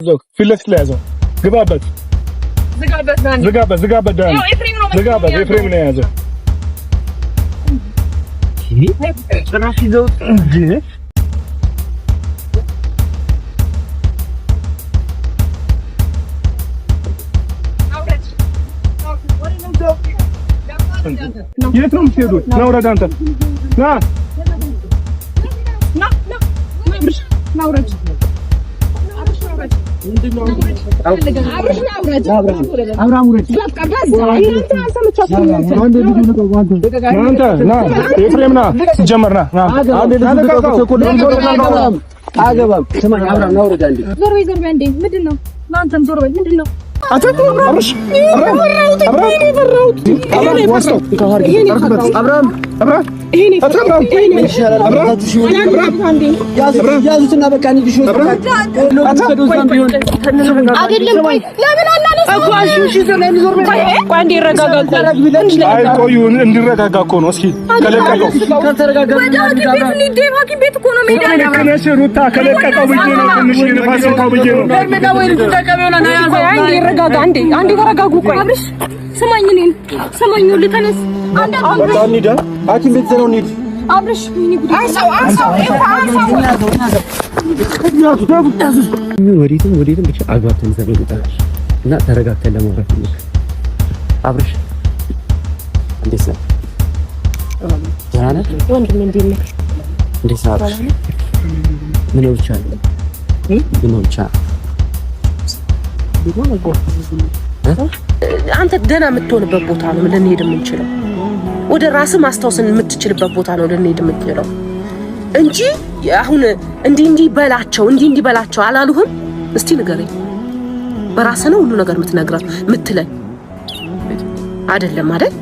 ፊት ለፊት ላይ ያዘው። ግባበት፣ ዝጋበት፣ ዝጋበት፣ ዳኒ ዝጋበት። ኤፍሬም ነው የያዘው። ጭራሽ ይዘውት እንጂ። የት ነው የምትሄዱት? ና ውረድ፣ አንተ ና። አንተ ና፣ ኤፍሬም ና፣ ሲጀመር ና። አገባም። ስማኝ አብርሃም፣ ና ውረድ አንዴ። ዞር በይ፣ ዞር በይ አንዴ። ምንድን ነው? አንተም ዞር በይ። ምንድን ነው? ያዙትና በቃ ቆዩ፣ እንዲረጋጋ እኮ ነው። እስኪ ከለቀቀው ሩታ ከለቀቀው ብዬ ነው። ትንሽ ንፋስ እንኳን ብዬ ነው። አንዴ ተረጋጉ። ቆይ ስማኝ፣ እኔን ስማኝ። ተነስ። ሐኪም ቤት ዘነው እንሂድ። አብርሽ ወዴትም ወዴትም ብቻ አግባብተን ይዘን እና ተረጋግተን ለማውራት እንሞክር። አብርሽ እንዴት ነህ? ደህና ነህ? ወንድሜ እንዴት ነህ? እንዴት ነህ አብርሽ? ምን ብቻ ምን ብቻ አንተ ደህና የምትሆንበት ቦታ ነው ልንሄድ የምንችለው። ወደ ራስህ ማስታወስን የምትችልበት ቦታ ነው ልንሄድ የምንችለው እንጂ አሁን እንዲህ እንዲህ በላቸው እንዲህ እንዲህ በላቸው አላሉህም? እስቲ ንገረኝ። በራስህ ነው ሁሉ ነገር የምትነግረው የምትለኝ አይደለም አይደል?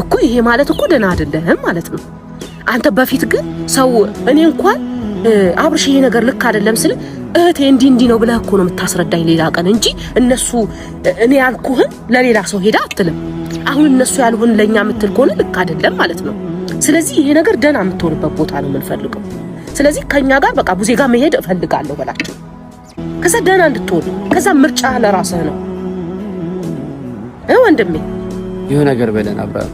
እኮ ይሄ ማለት እኮ ደህና አይደለህም ማለት ነው። አንተ በፊት ግን ሰው እኔ እንኳን አብርሽ ይሄ ነገር ልክ አይደለም ስል እህቴ እንዲህ እንዲህ ነው ብለህ እኮ ነው የምታስረዳኝ ሌላ ቀን እንጂ እነሱ እኔ ያልኩህን ለሌላ ሰው ሄዳ አትልም። አሁን እነሱ ያልሁን ለኛ የምትል ከሆነ ልክ አይደለም ማለት ነው። ስለዚህ ይሄ ነገር ደህና የምትሆንበት ቦታ ነው የምንፈልገው። ስለዚህ ከኛ ጋር በቃ ቡዜ ጋር መሄድ እፈልጋለሁ በላቸው። ከዛ ደህና እንድትሆን ከዛ ምርጫ ለራስህ ነው ወንድሜ። ይህ ነገር በለን አብርሃም።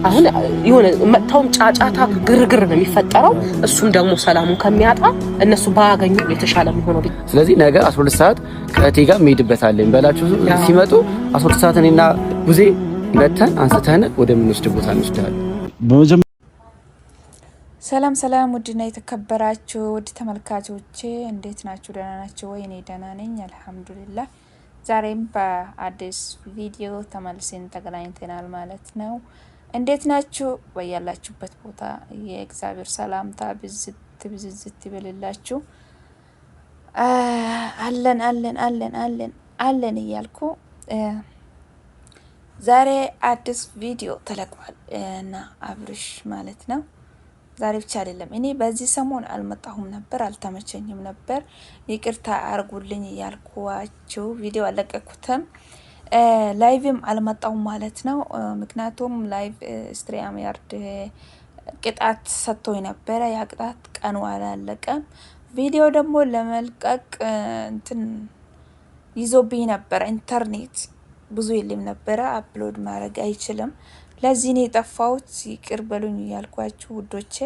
አሁን የሆነ መጥተውም ጫጫታ ግርግር ነው የሚፈጠረው። እሱም ደግሞ ሰላሙን ከሚያጣ እነሱ ባያገኙ የተሻለ የሚሆነው። ስለዚህ ነገ 12 ሰዓት ከእህቴ ጋር እንሄድበታለን በላችሁ። ሲመጡ 12 ሰዓት እኔና ቡዜ መተን አንስተን ወደምንወስድ ቦታ እንወስዳለን። ሰላም ሰላም፣ ውድና የተከበራችሁ ውድ ተመልካቾቼ እንዴት ናችሁ? ደህና ናችሁ ወይ? እኔ ደህና ነኝ አልሐምዱሊላህ። ዛሬም በአዲስ ቪዲዮ ተመልሰን ተገናኝተናል ማለት ነው። እንዴት ናችሁ? በያላችሁበት ቦታ የእግዚአብሔር ሰላምታ ብዝት ብዝዝት ይበልላችሁ። አለን አለን አለን አለን አለን እያልኩ ዛሬ አዲስ ቪዲዮ ተለቋል እና አብርሽ ማለት ነው። ዛሬ ብቻ አይደለም፣ እኔ በዚህ ሰሞን አልመጣሁም ነበር፣ አልተመቸኝም ነበር። ይቅርታ አርጉልኝ እያልኳችሁ ቪዲዮ አልለቀኩትም፣ live ም አልመጣሁም ማለት ነው። ምክንያቱም live StreamYard ቅጣት ሰጥቶ ነበረ። ያ ቅጣት ቀኑ አላለቀም። ቪዲዮ ደግሞ ለመልቀቅ እንትን ይዞብኝ ነበረ። ኢንተርኔት ብዙ የለም ነበረ፣ upload ማድረግ አይችልም። ለዚህ ነው የጠፋሁት። ይቅር በሉኝ እያልኳችሁ ውዶቼ፣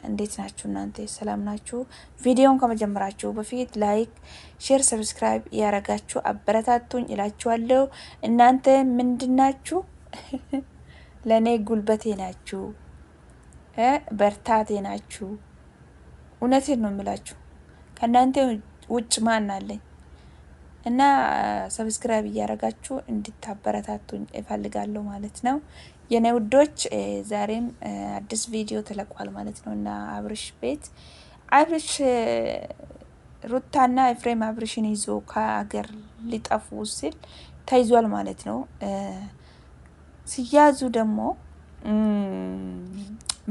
እንዴት ናችሁ እናንተ? ሰላም ናችሁ? ቪዲዮን ከመጀመራችሁ በፊት like፣ share፣ subscribe እያረጋችሁ አበረታቱኝ እላችኋለሁ። እናንተ ምንድናችሁ? ለእኔ ጉልበቴ ናችሁ፣ በርታቴ ናችሁ። እውነቴን ነው የምላችሁ። ከእናንተ ውጭ ማን አለኝ? እና subscribe እያደረጋችሁ እንድታበረታቱኝ እፈልጋለሁ ማለት ነው የኔ ውዶች። ዛሬም አዲስ ቪዲዮ ተለቋል ማለት ነው እና አብርሽ ቤት አብርሽ ሩታና ኤፍሬም አብርሽን ይዞ ከሀገር ሊጠፉ ሲል ተይዟል ማለት ነው። ሲያዙ ደግሞ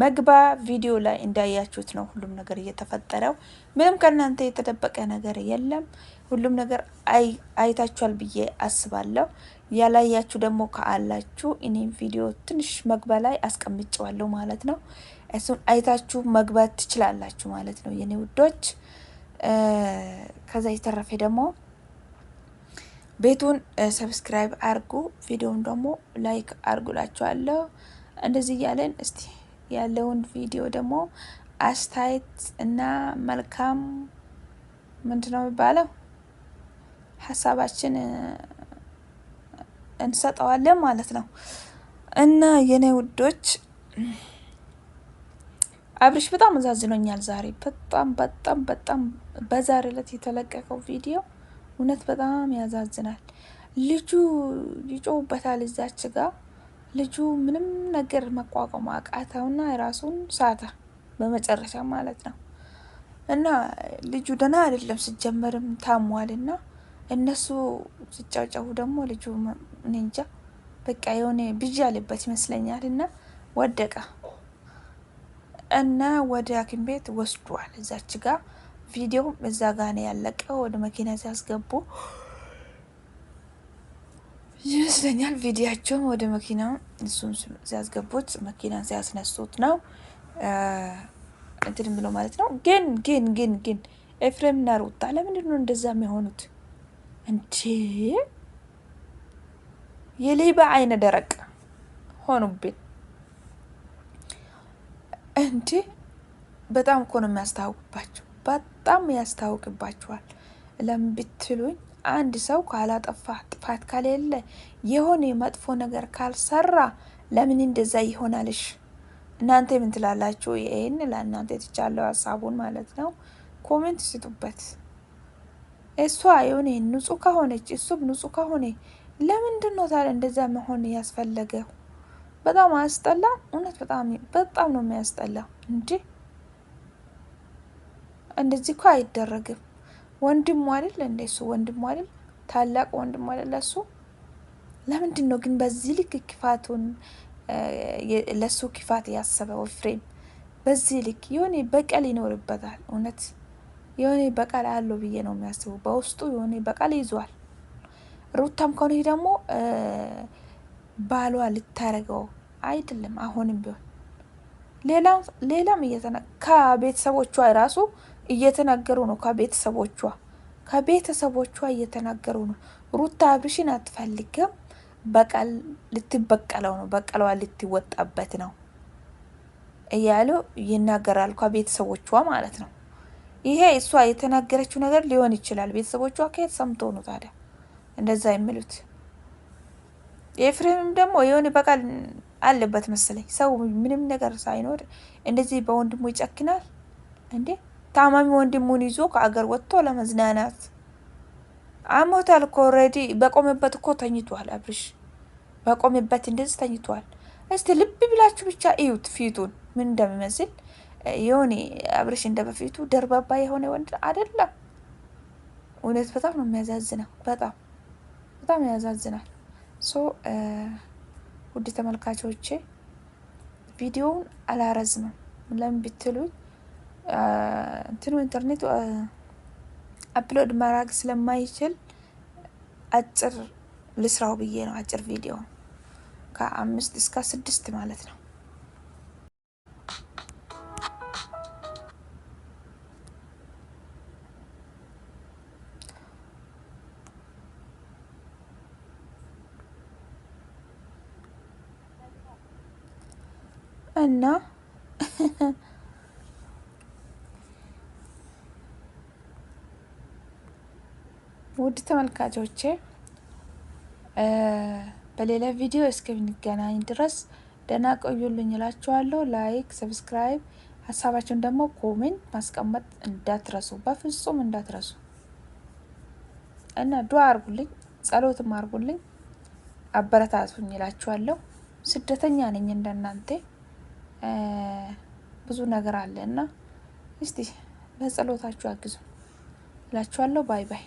መግባ ቪዲዮ ላይ እንዳያችሁት ነው ሁሉም ነገር እየተፈጠረው። ምንም ከእናንተ የተደበቀ ነገር የለም። ሁሉም ነገር አይታችኋል ብዬ አስባለሁ። ያላያችሁ ደግሞ ካላችሁ እኔም ቪዲዮ ትንሽ መግባ ላይ አስቀምጨዋለሁ ማለት ነው። እሱን አይታችሁ መግባት ትችላላችሁ ማለት ነው የኔ ውዶች። ከዛ የተረፈ ደግሞ ቤቱን subscribe አርጉ፣ ቪዲዮውን ደግሞ like አርጉላችኋለሁ። እንደዚህ እያለን እስቲ ያለውን ቪዲዮ ደግሞ አስተያየት እና መልካም ምንድነው የሚባለው ሀሳባችን እንሰጠዋለን ማለት ነው። እና የኔ ውዶች አብርሽ በጣም አዛዝኖኛል ዛሬ በጣም በጣም በጣም በዛሬ ዕለት የተለቀቀው ቪዲዮ እውነት በጣም ያዛዝናል። ልጁ ይጮውበታል እዛች ጋ ልጁ ምንም ነገር መቋቋም አቃተውና ራሱን ሳተ በመጨረሻ ማለት ነው። እና ልጁ ደህና አይደለም ሲጀመርም ታሟልና እነሱ ሲጫጫሁ ደግሞ ልጁ እኔ እንጃ በቃ የሆነ ብዥ ያለበት ይመስለኛል እና ወደቀ እና ወደ ሐኪም ቤት ወስዷል። እዛች ጋ ቪዲዮም እዛ ጋ ነው ያለቀው። ወደ መኪና ሲያስገቡ ይመስለኛል ቪዲያቸውም ወደ መኪና እሱም ሲያስገቡት መኪና ሲያስነሱት ነው እንትን ብሎ ማለት ነው። ግን ግን ግን ግን ኤፍሬም እና ሩታ ለምንድን ነው እንደዛ የሚሆኑት እንዴ? የሌባ አይነ ደረቅ ሆኑብን እንዴ! በጣም እኮ ነው የሚያስታውቅባቸው፣ በጣም ያስታውቅባቸዋል። ለምን ብትሉኝ አንድ ሰው ካላጠፋ ጥፋት ከሌለ የሆነ መጥፎ ነገር ካልሰራ ለምን እንደዛ ይሆናልሽ? እናንተ ምን ትላላችሁ? ይሄን ለእናንተ ትቻለሁ ሀሳቡን ማለት ነው። comment ስጡበት። እሷ የሆነ ንጹህ ከሆነች እሱም ንጹህ ከሆነ ለምንድን ነው ታዲያ እንደዛ መሆን ያስፈለገው? በጣም አያስጠላ? እውነት በጣም በጣም ነው የሚያስጠላው። እንዴ እንደዚህ እኮ አይደረግም። ወንድሙ አይደል እንደ እሱ ወንድሙ አይደል ታላቅ ወንድሙ አይደል ለሱ። ለምንድን ነው ግን በዚህ ልክ ክፋቱን ለሱ ክፋት ያሰበው ኤፍሬም? በዚህ ልክ የሆነ በቀል ይኖርበታል። እውነት የሆነ በቀል አለው ብዬ ነው የሚያስበው። በውስጡ የሆነ በቀል ይዟል። ሩታም ከሆነ ደግሞ ባሏ ልታረገው አይደለም። አሁንም ቢሆን ሌላም ከቤተሰቦቿ ራሱ እየተናገሩ ነው። ከቤተሰቦቿ እየተናገሩ ነው። ሩታ አብርሽን አትፈልግም፣ በቀል ልትበቀለው ነው፣ በቀለዋ ልትወጣበት ነው እያሉ ይናገራሉ። ከቤተሰቦቿ ማለት ነው። ይሄ እሷ የተናገረችው ነገር ሊሆን ይችላል። ቤተሰቦቿ ከየት ሰምቶ ነው ታዲያ እንደዛ የሚሉት? ኤፍሬምም ደግሞ የሆነ በቀል አለበት መሰለኝ። ሰው ምንም ነገር ሳይኖር እንደዚህ በወንድሙ ይጨክናል እንዴ? ታማሚ ወንድሙን ይዞ ከአገር ወጥቶ ለመዝናናት አሞታል እኮ already። በቆመበት እኮ ተኝቷል አብርሽ፣ በቆመበት እንደዚህ ተኝቷል። እስቲ ልብ ብላችሁ ብቻ እዩት ፊቱን ምን እንደሚመስል። የሆነ አብርሽ እንደ በፊቱ ደርባባ የሆነ ወንድ አይደለም። እውነት በጣም ነው የሚያዛዝነው። በጣም በጣም ያዛዝናል። So ውድ ተመልካቾቼ ቪዲዮውን አላረዝምም። ለምን ብትሉኝ እንትኑ ኢንተርኔቱ upload ማድረግ ስለማይችል አጭር ልስራው ብዬ ነው። አጭር ቪዲዮ ከ5 እስከ 6 ማለት ነው። እና ውድ ተመልካቾቼ በሌላ ቪዲዮ እስከምንገናኝ ድረስ ደህና ቆዩልኝ እላችኋለሁ። like፣ subscribe፣ ሀሳባችሁን ደግሞ comment ማስቀመጥ እንዳትረሱ፣ በፍጹም እንዳትረሱ እና ዱአ አርጉልኝ፣ ጸሎትም አርጉልኝ፣ አበረታቱኝ እላችኋለሁ። ስደተኛ ነኝ እንደናንተ ብዙ ነገር አለ እና እስቲ በጸሎታችሁ አግዙ እላችኋለሁ። bye bye።